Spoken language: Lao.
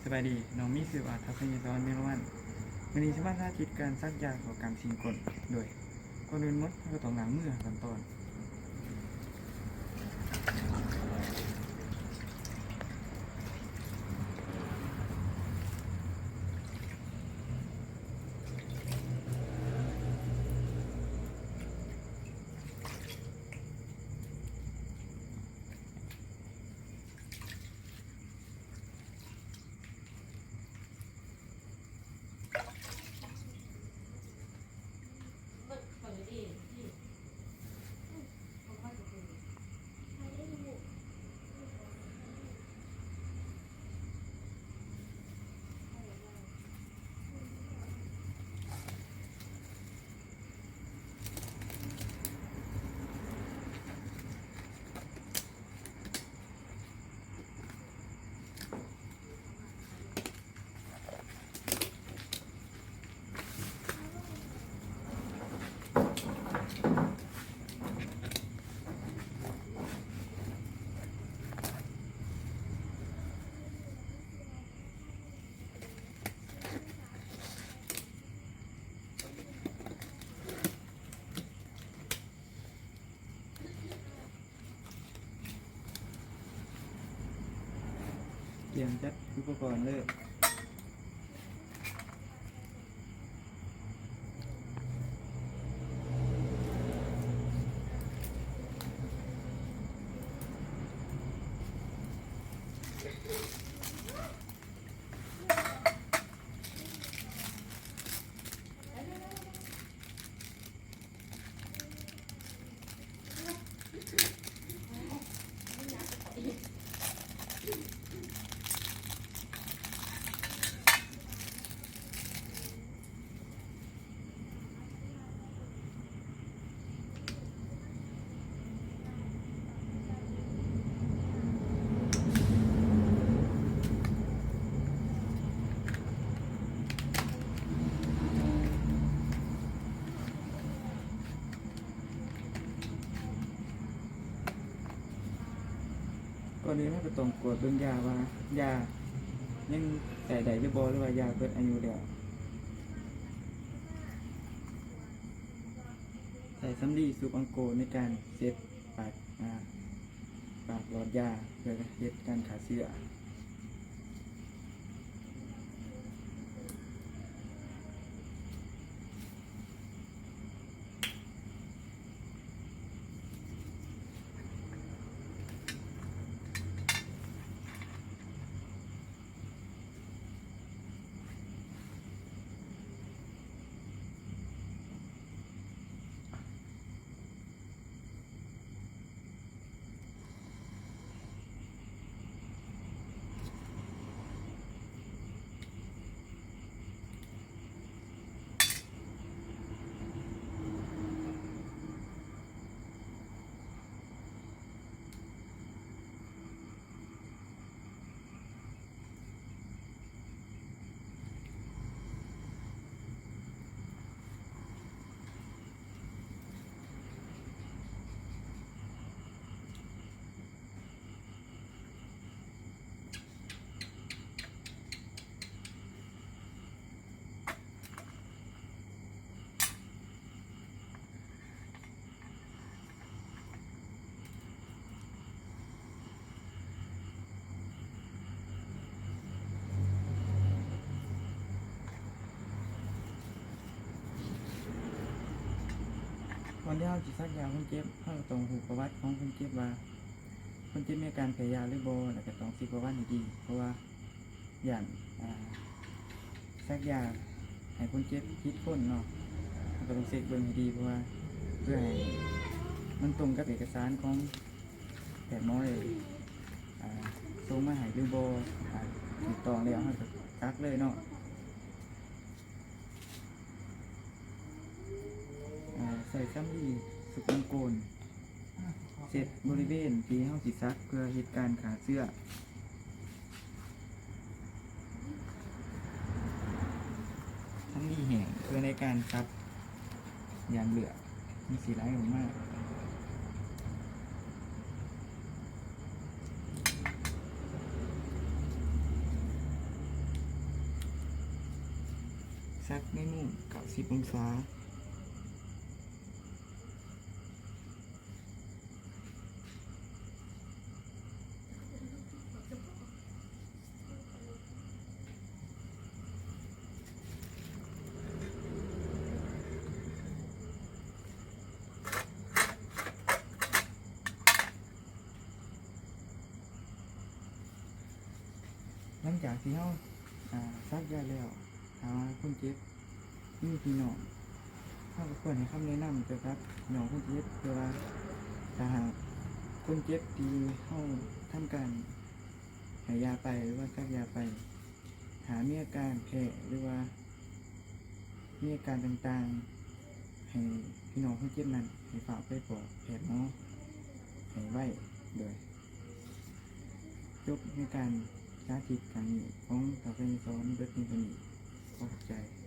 ສະບາຍດີ, ນ້ອງມີຊື່ວ່າ ທັດໄຊຍະສອນ ເມລະວັນ. ມື້ນີ້ຊິມາສາທິດການສັກຢາເຂົ້າກາງຊີ້ນກົ້ນ. ໂດຍ ກ່ອນອື່ນໝົດ ເຮົາກໍຕ້ອງລ້າງມືຂັ້ນຕອນ. ກຽມຈັດອຸປະກອນເລີຍ. ກ່ອນອື່ນເຮົາກໍຕ້ອງກວດເບິ່ງຢາວ່າ ຢາຍັງໃຊ້ໄດ້ຫຼືບໍ່ ຫຼືວ່າຢາເບິດອາຍຸແລ້ວ. ໃຊ້ສຳລີສູບອັງໂກໃນການເຊັດປາກ ອາ ປາກຫຼອດຢາ ເພື່ອເຮັດການຂ້າເຊື້ອ. ກ່ອນທີ່ເຮົາຊິສັກຢາຄົນເຈັບ, ເຮົາກໍຕ້ອງຮູ້ປະຫວັດຂອງຄົນເຈັບວ່າ ຄົນເຈັບມີອາການແພ້ຢາຫຼືບໍ່, ແລ້ວກໍຕ້ອງເຊັກປະຫວັດໃຫ້ດີ, ເພາະວ່າ ຢ້ານ ອາ ສັກຢາໃຫ້ຄົນເຈັບຜິດຄົນເນາະ, ເຮົາກໍຕ້ອງເຊັກເບິ່ງໃຫ້ດີ ເພື່ອ ເພື່ອໃຫ້ມັນຕົງກັບເອກະສານຂອງແພດໝໍໄດ້ ອາ ສົ່ງມາໃຫ້ຫຼືບໍ່. ອາ ຖືກຕ້ອງແລ້ວ ເຮົາກໍສັກເລີຍເນາະ. ອາ ໃຊ້ສຳລີສູບອັງໂກນ ເຊັດບໍລິເວນທີ່ເຮົາຊິສັກ ເພື່ອເຮັດການຂ້າເຊື້ອ. ສຳລີແຫ້ງເພື່ອໃນການສັກຢາງເລືອດ ມັນຊິໄຫຼອອກມາ. ຕັກໃນມຸມເກົ້າສິບອົງສາ. ຫຼັງຈາກທີ່ເຮົາ ອາ ສັກຢາແລ້ວ ຖ້າວ່າຄົນເຈັບມີພີ່ນ້ອງ ເຮົາກໍຄວນໃຫ້ຄຳແນະນຳກ່ຽວກັບພີ່ນ້ອງຄົນເຈັບ ເພື່ອວ່າຖ້າຫາກຄົນເຈັບທີ່ເຮົາທຳການໃຫ້ຢາໄປ ຫຼືວ່າສັກຢາໄປ ຖ້າມີອາການແພ້ ຫຼືວ່າມີອາການຕ່າງໆ ໃຫ້ພີ່ນ້ອງຄົນເຈັບນັ້ນ ໃຫ້ຟ້າວໄປບອກແພດໝໍໃຫ້ໄວ. ໂດຍ ຈົບໃນການສາທິດຄັ້ງນີ້ຂອງທ່ານໄຊຍະສອນ ເບິດພຽງເທົ່ານີ້. ຂໍຂອບໃຈ.